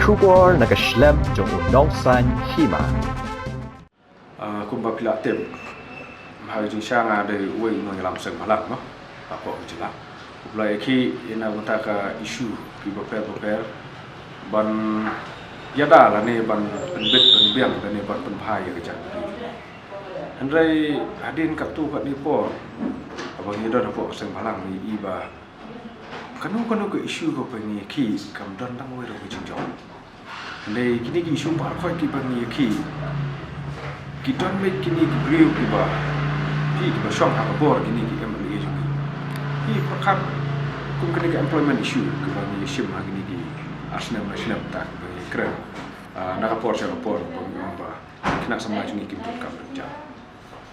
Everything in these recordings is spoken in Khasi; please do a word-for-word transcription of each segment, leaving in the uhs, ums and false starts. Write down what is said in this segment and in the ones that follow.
Khubor na ka shlem jong u nongsan hima. Ah, kumba phi la tip, ha ka jingshisha nga dei uwei u nongïalam seng bhalang, no? Hapoh ka jylla. U Blai ïa ki ïa na bynta ka issue ki bapher bapher ban ïada lane ban pynbit pynbiang lane ban pynbha ïa ka jaitbynriew. Hynrei hadien katto katne por, haba ngi don hapoh ka seng bhalang ngi i ba kano kano ka issue kaba ngi ïakhih kam don tang wei ruh ka jingjop. Hynrei kine ki issue baroh kiba ngi ïakhih ki don beit kine ki briew kiba, ki, kiba shong ha ka bor kine ki M L A jong ngi. Ki pyrkhat kum kane ka employment issue kaba ngi shim ha kine ki ar snem lai snem ta kaba ngi kren, ah, na ka por sha ka por ba ngi ong ba ki khynnah samla jong ngi kim donkam donkam.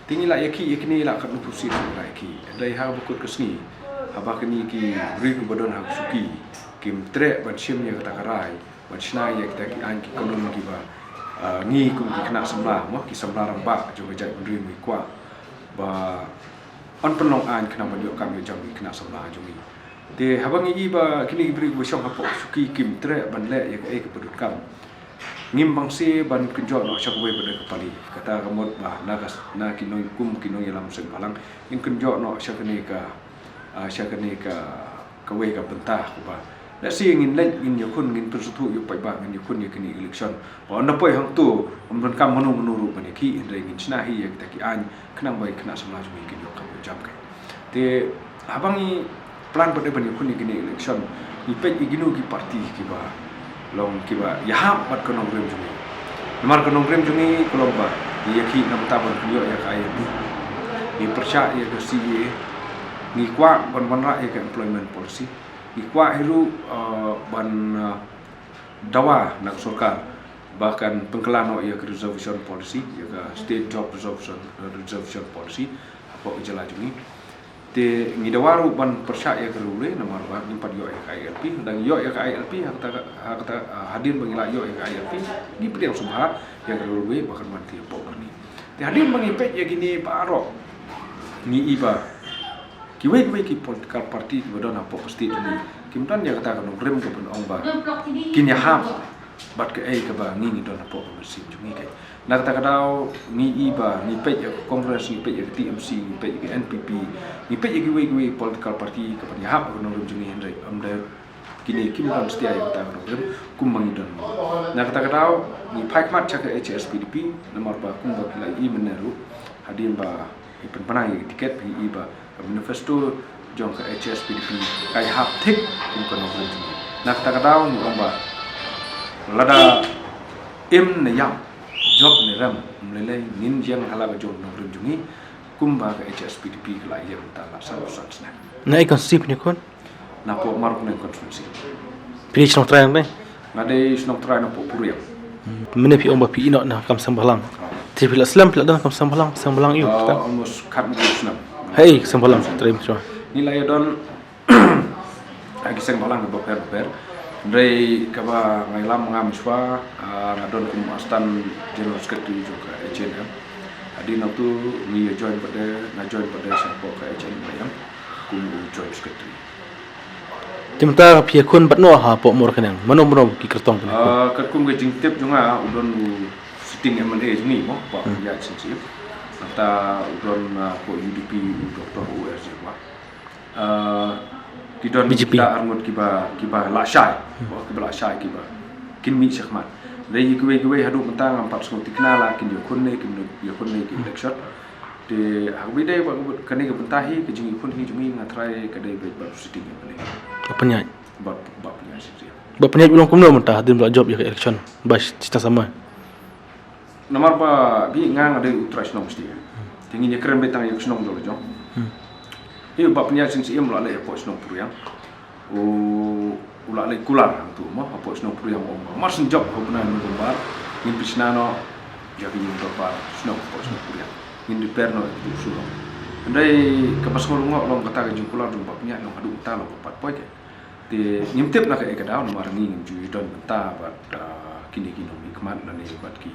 Te ngi la ïakhih ïa kine, la katno phew sien ngi la ïakhih. Hynrei ha kaba kut ka sngi, haba kine ki briew kiba don ha ka shuki kim treh ban shim ïa kata ka rai ban shna ïa kita ki aiñ ki kanun kiba, ah, ngi kum ki khynnah samla, mo, ki samla rangbah jong ka jaitbynriew ngi kwah ba yn pynlong aiñ khnang ban ïoh kam ïoh jam ki khynnah samla jong ngi. Te haba ngi i ba kine ki briew kiba shong hapoh ka shuki kim treh ban leh ïa kaei kaba donkam, ngim bang shuh ban kynjoh noh sha kawei pat de ka pali. Kata ka mut ba na ka, na ki nong, kum ki nongïalam seng bhalang, ngin kynjoh noh sha kane ka, ah, sha kane ka, kawei ka bynta kaba, let's say, ngin leit, ngin ïakhun, ngin pynsngewthuh ïa u paidbah, ngin ïakhun ïa kane election. Ba ynda poi hangto, ym donkam mano mano ruh ban ïakhih, hynrei ngin shna hi ïa kita ki aiñ khnang ba ki khynnah samla jong ngi kin ïoh kam ïoh jam. Te haba ngi plan pat de ban ïakhun ïa kine election, ngi peit ïa kino ki party kiba long kiba ïahap bad ka nongrim jong ngi. Namar ka nongrim jong ngi ka long ba ngi ïakhih na bynta ban pynïoh ïa ka I L P. Ngi pyrshah ïa ka C A A, ngi kwah ban wanrah ïa ka employment policy. Ngi kwah hi ruh, uh, ban, uh, dawa na ka sorkar ba kan pynkylla noh ïa ka reservation policy, ïa ka state job reservation, reservation policy hapoh ka jylla jong ngi. Te ngi dawa ruh ban pyrshah ïa ka railway namar ba ngim pat ïoh ïa ka I L P. Lada ngi ïoh ïa ka I L P, ha kata, ha kata, ah, hadien ba ngi la ïoh ïa ka I L P, ngi pdiang sngewbha ïa ka railway ba kan wan ki hapoh ka ri. Te hadien ba ngi peit ïa kine baroh, ngi i ba kiwei kiwei ki political party kiba don hapoh ka state jong ngi kim don ïa kata ka nongrim kaban ong ba kin ïahap bad kaei kaba ngi, ngi don hapoh ka mynsiem jong ngi. Kane, na kata ka daw ngi i ba ngi peit ïa ka Congress, ngi peit ïa ka T M C, ngi peit ïa ka N P P, ngi peit ïa kiwei kiwei political party kaban ïahap ka nongrim jong ngi, hynrei ym dei, kine kim don satia ïa kata ka nongrim kumba ngi don. Na kata ka daw ngi phai khmat sha ka H S P D P namar ba kumba phi la i mynne ruh, hadien ba i pynpaw ïa ka tiket, phi i ba ka manifesto jong ka H S P D P ka ïahap thik kum ka nongrim jong ngi. Na kata ka daw ngi ong ba lada im ne ïap, jop ne rem, ym lei lei ngin ïeng ha la ka jong nongrim jong ngi kumba ka H S P D P ka la ïeng mynta la san phew san snem. Na i constituency phi ïakhun? Na poh Mawryngkneng constituency. Phi dei shnong trai ne? Nga dei shnong trai na poh Puriang. Hmm. Mynne phi ong ba phi ïeh noh na kam seng bhalang. Ah. Te phi la slem, phi la don kam seng bhalang, seng bhalang ïa u, ah, kita? Almost khatnriew snem. Hei, seng bhalang, trai, shuwa. Ngi la ïa don ha ki seng bhalang kiba pher bapher. Hynrei kaba nga ïalam nga mynshwa, ah, nga don kum Assistant General Secretary jong ka H A N M. Hadien nangtu ngi ïa join pat de, nga join pat de shapoh ka H A N M kum u Joint Secretary. Te mynta phi ïakhun bad no hapoh Mawryngkneng? Mano mano ki kyrtong phi ïakhun? Ah, katkum ka jingtip jong nga, u don u sitting M L A jong ngi mo, Bah, hmm, Pynïaid Sing Syiem. Nangta u don, ah, hapoh U D P u Doctor O R Jyrwa. Ah, ki don B J P. Kita arngut kiba, kiba la shai. Hmm. Mo, kiba la shai kiba kin mih shakhmat. Dei kiwei kiwei haduh mynta ngam pat sngewthikna la kin ïakhun ne, kin ïakhun ne ki, hmm, election. Te ha kaba ïadei bad kane ka bynta hi, ka jingïakhun hi jong ngi nga tharai ka dei beit bad u sitting M L A. Bah Pynïaid. Bah, Bah Pynïaid Sing Syiem. Bah Pynïaid u long kumno mynta hadien ba la jop ïa ka election ba shi, shiteng samoi? Namar ba phi, nga nga dei u trai shnong shi. Te ngin ïakren beit tang ïa ka shnong jong la jong. Hmm. Ïa u Bah Pynïaid Sing Syiem u la leit hapoh shnong Puriang. U, u la leit kular hangtu mo, hapoh shnong Puriang, u ong ba mar shen jop ha u bnai November ngin pynshna noh ïa ka ïing dorbar shnong hapoh shnong Puriang. Ngin repair noh ïa ka shnong. Hynrei kaba sngewlyngngoh long kata ka jingkular jong Bah Pynïaid long haduh mynta long ka pat poi ke. Te ngim tip na kaei ka daw namar ngi ngim ju ïadon bynta bad, ah, kine ki nongmihkhmat lane bad ki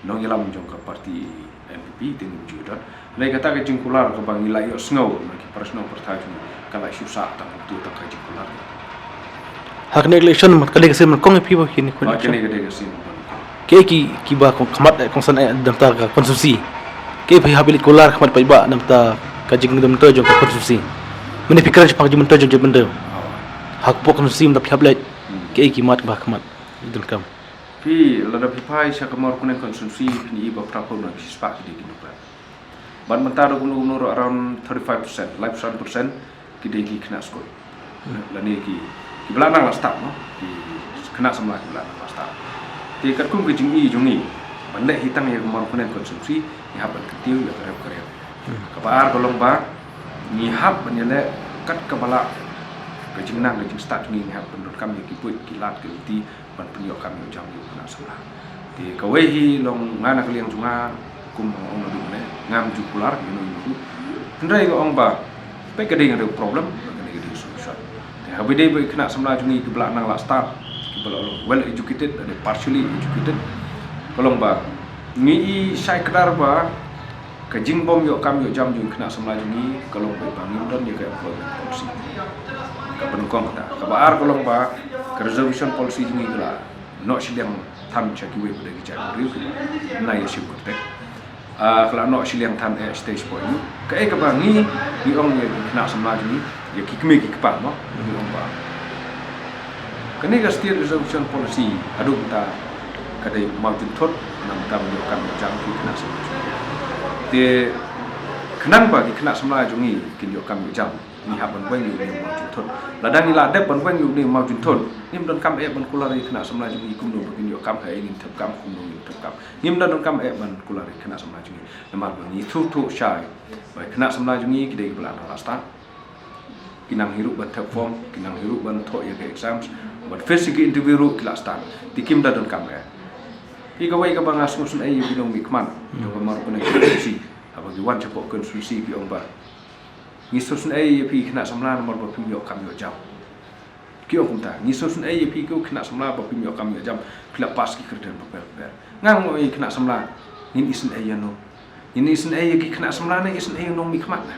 nongïalam jong ka party N P P, te ngim ju ïadon. Hynrei kata ka jingkular kaba ngi la ïohsngew na ki para shnong para thaw jong ngi ka la shu sah tang tu tang ka jingkular. Ha kane ka election, ka dei ka sien ban kong ïa phi ba kine khun. Ba kine ka dei ka sien ban kong. Kiei ki, kiba kong khmat, eh, kongsan, eh, na bynta ka constituency. Kiei phi hap ban leit kular khmat paidbah na bynta ka jingdon myntoi jong ka constituency. Mynne phi kren shaphang ka jingmyntoi jong jaitbynriew. Ha ka pok constituency mynta phi hap leit. Hmm. Kiei ki mat ba khmat. Donkam. Phi lada phi phai sha ka Mawryngkneng constituency phin ïohi ba phra phew na ki spah ki dei ki nongkhlaw. Bad mynta ruh kumno kumno ruh around thirty-five percent, lai phew san percent ki dei ki khynnah skul. Hmm. Lane ki, kiba la nang la stad, no? Ki khynnah samla kiba la nang la stad. Te katkum ka jingïohi jong ngi, ban leh hi tang ïa ka Mawryngkneng constituency, ngi hap ban kyntiew ïa ka rep ka rep. Hmm. Kaba ar ka long ba, ngi hap ban ïaleh kat kaba lah ka jingnang ka jingstad jong ngi, ngi hap ban donkam ïa ki buit ki lad ki lynti, ban pynïoh kam ïoh jam ïa u khynnah samla. Te kawei hi long nga na ka liang jong nga kum nga ong naduh mynne, ngam ju kular ïa uno uno ruh. Hynrei nga ong ba peit ka dei ka dei problem, peit ka dei ka dei solution. Te haba dei ba ki khynnah samla jong ngi kiba la nang la stad, kiba la long well educated, lane partially educated, ka long ba ngi i shai kdar ba ka jingbym ïoh kam ïoh jam jong ki khynnah samla jong ngi ka long ba ngim don ïa ka employment policy. Kaba nyngkong kata. Kaba ar ka long ba ka reservation policy jong ngi ka la noh shiliang than sha kiwei pat de ki jaitbynriew kiba nai ïashim kyrteng. Ah, ka la noh shiliang than eh stage point. Kaei kaba ngi, ngi ong ïa ki khynnah samla jong ngi, ïa ki kmie ki kpa mo, ngi ong ba kane ka state reservation policy haduh mynta ka dei mawjynthut na ka bynta ban ïoh kam ïoh jam ki khynnah samla jong ngi. Te khnang ba ki khynnah samla jong ngi kin ïoh kam ïoh jam, ngi hap ban weng ïa une u mawjynthut. Lada ngi la dep ban weng ïa une u mawjynthut, ngim donkam eh ban kular ïa ki khynnah samla jong ngi kumno ba kin ïoh kam, ha ei ngin thep kam, kumno ngin thep kam. Ngim donkam eh ban kular ïa ki khynnah samla jong ngi. Namar ba ngi sngewthuh shai ba ki khynnah samla jong ngi ki dei kiba la nang la stad. Ki nang hi ruh ban thep form, ki nang hi ruh ban thoh ïa ka exams, ban face ïa ka interview ruh ki la stad. Te kim da donkam eh. Phi, kawei kaba nga sngewsynei ïa ki nongmihkhmat jong ka Mawryngkneng constituency, haba ki wan shapoh constituency ki ong ba ngi sngewsynei ïa phi ki khynnah samla namar ba phim ïoh kam ïoh jam. Ki ong kumta, ngi sngewsynei ïa phi ki khynnah samla ba phim ïoh kam ïoh jam, phi la pass ki kyrdan bapher bapher. Nga ong ïa ki khynnah samla, ngin isynei ïano? Ngin isynei ïa ki khynnah samla ne isynei ïa u nongmihkhmat ne?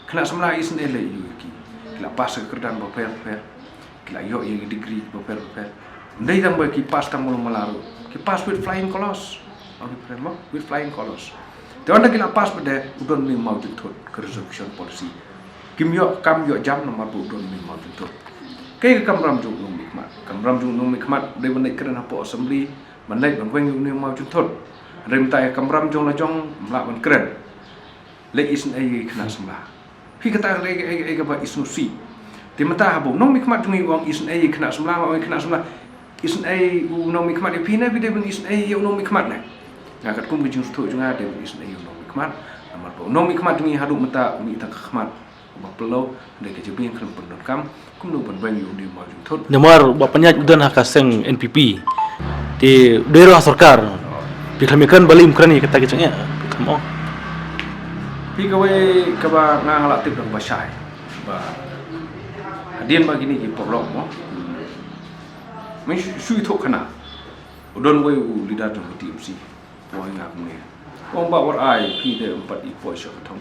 Khynnah samla isynei lei ïa ki. Ki la pass ki kyrdan bapher bapher. Ki la ïoh ïa ki degree bapher bapher. Ym dei tang ba ki pass tang malu mala ruh. Ki pass with flying colours. Ong ki pyrem mo, with flying colours. Te ynda ki la pass pat de, u don une u mawjynthut, ka reservation policy. Kim ïoh kam ïoh jam namar ba u don une u mawjynthut. Kaei ka kamram jong u nongmihkhmat? Kamram jong u nongmihkhmat dei ban leit kren hapoh assembly, ban leit ban weng ïa une u mawjynthut. Hynrei mynta ïa ka kamram jong la jong, ym lah ban kren. Leit isynei ïa ki khynnah samla. Phi, kata ka dei kaei kaei kaba i sngewsih. Te mynta haba u nongmihkhmat jong ngi u ong isynei ïa ki khynnah samla, nga ong ïa ki khynnah samla, isynei u nongmihkhmat ïa phi ne phi dei ban isynei ïa u nongmihkhmat ne? Nga katkum ka jingsngewthuh jong nga dei ban isynei ïa u nongmihkhmat. Namar ba u nongmihkhmat jong ngi haduh mynta u mih tang ka khmat ba pynlong, dei ka jabieng khlem pyndonkam kumno ban weng ïa une u mawjynthut. Namar Bah Pynïaid u don ha ka seng N P P. Te u dei ruh ha sorkar. Phi khlem ïakren balei um kren ïa kata ka jingeh? Phi khlem ong. Phi, kawei kaba nga nga la tip da kaba shai ba hadien ba kine ki paralok mo, men shu, shu ïathuh khana. U don uwei u leader jong ka T M C. Ong ïa nga kumne. Ong, Bah Warai, phi te ym pat i poi sha ka thong.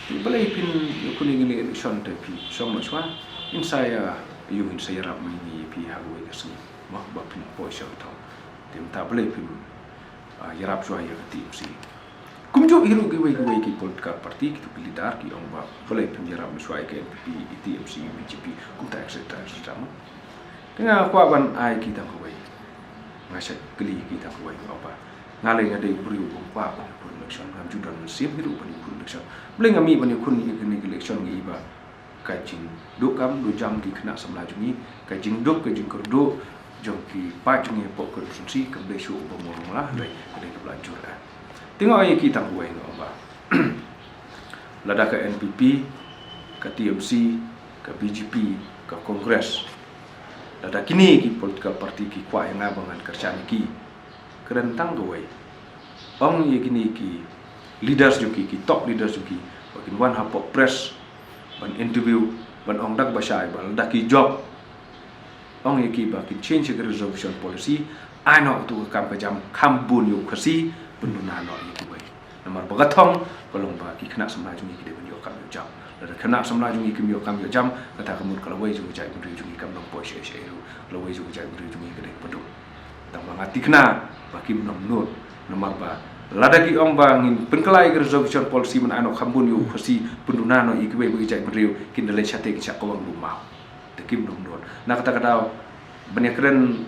Te balei phin ïakhun ïa kine election te phi shong noh shuwa? Ngin sa ïa, ïa ngin sa ïarap ma ngi ïa phi ha kawei ka sngi. Mo, ba phin poi sha ka thong. Te mynta balei phim, ah, ïarap shuwa ïa ka T M C? Kumjuh hi ruh kiwei kiwei ki political party, kito ki leader ki ong ba balei phim ïarap shuwa ïa ka N P P, ïa T M C, ïa B J P, kumta et cetera et cetera mo. Te nga kwah ban ai ki tang kawei. Nga shait kylli ki tang kawei, nga ong ba nga lei nga dei u briew bym kwah ban ïakhun election, ngam ju don mynsiem hi ruh ban ïakhun election. Balei nga mih ban ïakhun ïa kane ka election, nga i ba ka jingduh kam duh jam ki khynnah samla jong ngi, ka jingduk ka jingkyrduh jong ki paid jong ngi hapoh constituency kam dei shuh ba mawlong la, hynrei ka dei kaba la jur eh. Te nga ong ïa ki tang kawei, nga ong ba lada ka N P P, ka T M C, ka B J P, ka Congress, lada kine ki political party ki kwah ïa nga ba ngan kyrshan ïa ki, kren tang kawei. Ong ïa kine ki leaders jong ki, ki top leaders jong ki, ba kin wan hapoh press ban interview, ban ong da kaba shai ba lada ki jop, ong ïa ki ba kin change ïa ka reservation policy, ai noh uto ka kam ka jam, kham bun ïa u Khasi, pynduna noh ïa kiwei. Namar ba ka thong ka long ba ki khynnah samla jong ngi ki dei ban ïoh kam ïoh jam. Lada khynnah samla jong ngi kim ïoh kam ïoh jam, kata ka mut ka lawei jong ka jaitbynriew jong ngi kam don poi shaei shaei ruh. Ka lawei jong ka jaitbynriew jong ngi ka dei ka pynduh. Tang ba nga thikna ba kim nud, namar ba lada ki ong ba ngin pynkylla ïa ka reservation policy, mynta noh kham bun ïa u Khasi pynduna noh ïa kiwei pat ki jaitbynriew, kin da leit shatei kin shah kawang ruh maw. Te kim nud. Na kata ka daw, ban ïakren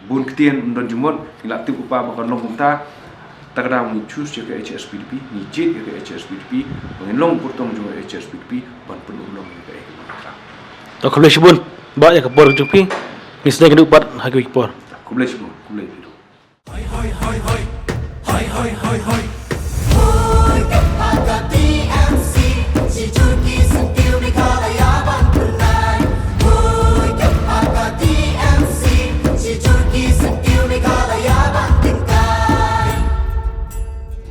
bun ktien ym don jingmut, ngi la tip u paidbah ba kan long kumta. Kata ka daw ngi choose ïa ka H S P D P, ngi jied ïa ka H S P D P, ba ngin long pyrtong jong ka H S P D P, ban pynurlong ïa ka ekonomi ka. To khublei shibun, Bah, ïa ka por jong phi, ngi sngewbha kynduh pat ha kiwei ki por. Khublei shibun, khublei phi ruh. Hoi, hoi, hoi, hoi. Hoi, hoi, hoi, hoi. Hoi, kep ha ka T M C. Shi jur ki syntiew Meghalaya ban pynlait. Hoi, kep ha ka T M C. Shi jur ki syntiew Meghalaya ban pynlait.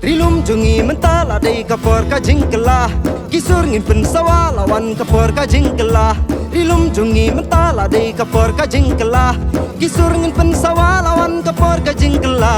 Ri lum jong ngi mynta la dei ka por ka jingkylla. Ki sur ngin pynsawa la wan ka por ka jingkylla. Ri lum jong ngi mynta la dei ka por ka jingkylla. Ki sur ngin pynsawa la wan ka por ka jingkylla.